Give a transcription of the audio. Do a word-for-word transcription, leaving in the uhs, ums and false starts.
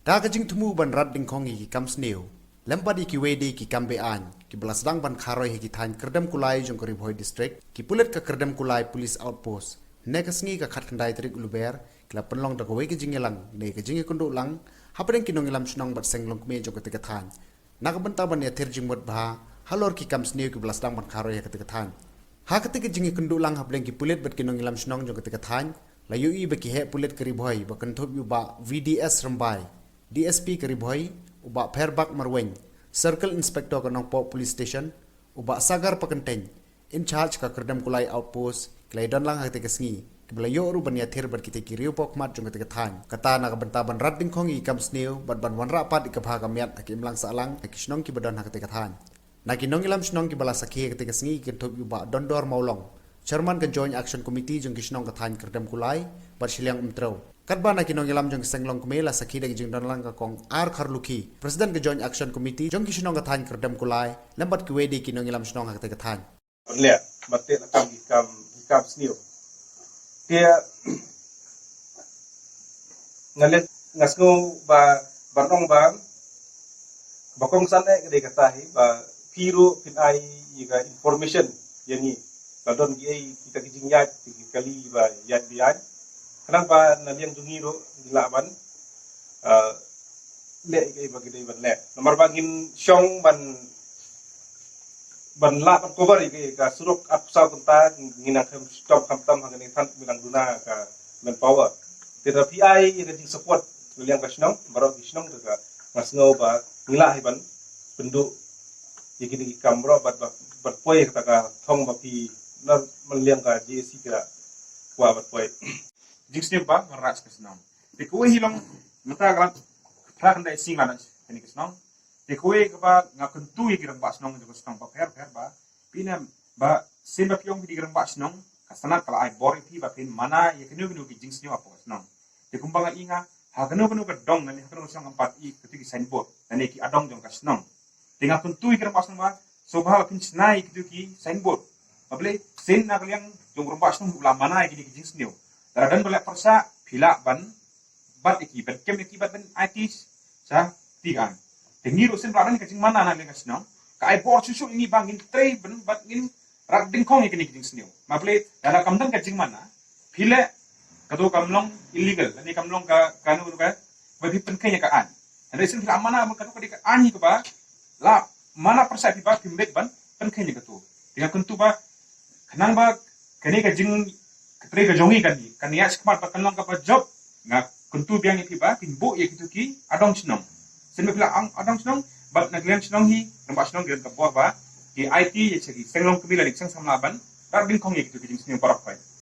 Da ka jingthmu ban rat dyngkhong ïa ki kam sniew lem bad ïa kiwei de ki kam be-aiñ kiba la sdang ban kharoi ha ki thaiñ Kyrdem Kulai jong ka Ri Bhoi District, ki pulit ka Kyrdem Kulai Police Outpost, hynne ka sngi ka khatkhyndai tarik u Lber, ki la pynlong da kawei ka jingïalang ne ka jingïakynduh lang hapdeng ki nongïalam shnong bad seng longkmie jong katei ka thaiñ, na ka bynta ban ïathir jingmut bha halor ki kam sniew kiba la sdang ban kharoi ha katei ka thaiñ. Ha katei ka jingïakynduh lang hapdeng ki pulit bad ki nongïalam shnong jong katei ka thaiñ, la ïohi ba ki heh pulit ka Ri Bhoi ba kynthup ïa u Bah V D S Rymbai, D S P ka Ri Bhoi, u Bah Pherbak Marwein, Circle Inspector ka Nongpoh Police Station, u Bah Sagar Pakyntein, in charge ka Kyrdem Kulai Outpost, ki la ïadon lang ha katei ka sngi, kiba la ïoh ruh ban ïathir bad kitei ki riewpawkhmat jong katei ka thaiñ. Kata na ka bynta ban rat dyngkhong ïa ki kam sniew bad ban wanrah pat ïa ka bha ka miat ha ki imlang sahlang ha ki shnong kiba don ha katei ka thaiñ. Na ki nongïalam shnong kiba la sakhi ha katei ka sngi ki kynthup ïa u Bah Dondor Mawlong, Chairman ka Joint Action Committee jong ki shnong ka thaiñ Kyrdem Kulai bad Shiliang Umtrew. Katba na ki nongïalam jong ki seng longkmie la sakhi da ki jingdon lang ka Kong R Kharlukhi, President ka Joint Action Committee jong ki shnong ka thaiñ Kyrdem Kulai, lem bad kiwei de ki nongïalam shnong ha katei ka thaiñ. Ban leh ban teh lakam ki kam ki kam sniew. Te nga leh, nga sngew ba, ban ong ba, ba kongsan eh ka dei kata hi ba phi ruh phin ai ïa ka information ïa ngi. Ka don ki ei kita ki jingïaid ki kali ba ïaid ba ïaid. Khnang ba na liang jong ngi ruh ngi lah ban, ah, leh ïa ka ei ba ki dei ban leh. Namar ba ngin shong ban, ban lah ban cover ïa ka, ïa ka surok arphew saw kynta, ngin nang khlem shitom khamtam ha kane ka thaiñ, ngin nang duna ka manpower. Te lada phi ai ïa ka jingsupport na liang ka shnong, baroh ki shnong, te ka nga sngew ba ngi lah hi ban pynduh ïa kine ki kam baroh bad, bad, bad poi kata ka thong ba phi na liang ka J A C ka kwah ban poi. Jingsniew ba wanrah sha ka shnong. Te kawei hi long mynta ka la phra khyndai sngi la na kane ka shnong. Te kawei kaba nga kyntu ïa ki rangbah shnong jong ka shnong bapher bapher ba, phi ne, ba sien ba phi ong phi dei ki rangbah shnong, ka Sanad ka la ai bor ïa phi ba phin mana ïa kano kano ki jingsniew hapoh ka shnong. Te kumba nga i nga, ha kano kano ka dong lane ha kano ka shnong kam pat i kito ki signboard lane ki adong jong ka shnong. Te nga kyntu ïa ki rangbah shnong ba sngewbha ba phin shna ïa kito ki signboard. Balei, sien na ka liang jong u rangbah shnong u la mana ïa kine ki jingsniew. Lada don ba leh pyrshah, phi lah ban bat ïa ki, ban kem ïa ki, bad ban aiti sha kti ka aiñ. Te ngi ruh sien ba la don ka jingmana na liang ka shnong, ka ai bor shuh shuh ïa ngi ba ngin trei ban, bad ngin rat dyngkhong ïa kine ki jingsniew. Balei, lada kam don ka jingmana, phi leh, kato kam long illegal lane kam long ka, kano kano ka, ba phi pynkheiñ ïa ka aiñ. Hynrei sien phi la mana, kato ka dei ka aiñ hi kaba la mana pyrshah phi ba phim bit ban pynkheiñ ïa kato. Te nga kyntu ba khnang ba kane ka jing, ka trei ka jong ngi kan, kan ïaid shakhmat bad kan long kaba jop, nga kyntu biang ïa phi ba phin buh ïa kito ki adong shnong. Sien ba phi la ong adong shnong, bad na ka liang shnong hi, rangbah shnong ki don ka bor ba ki aiti ïa sha ki seng longkmie lane ki seng samla ban rat dyngkhong ïa kito ki jingsniew baroh kawei.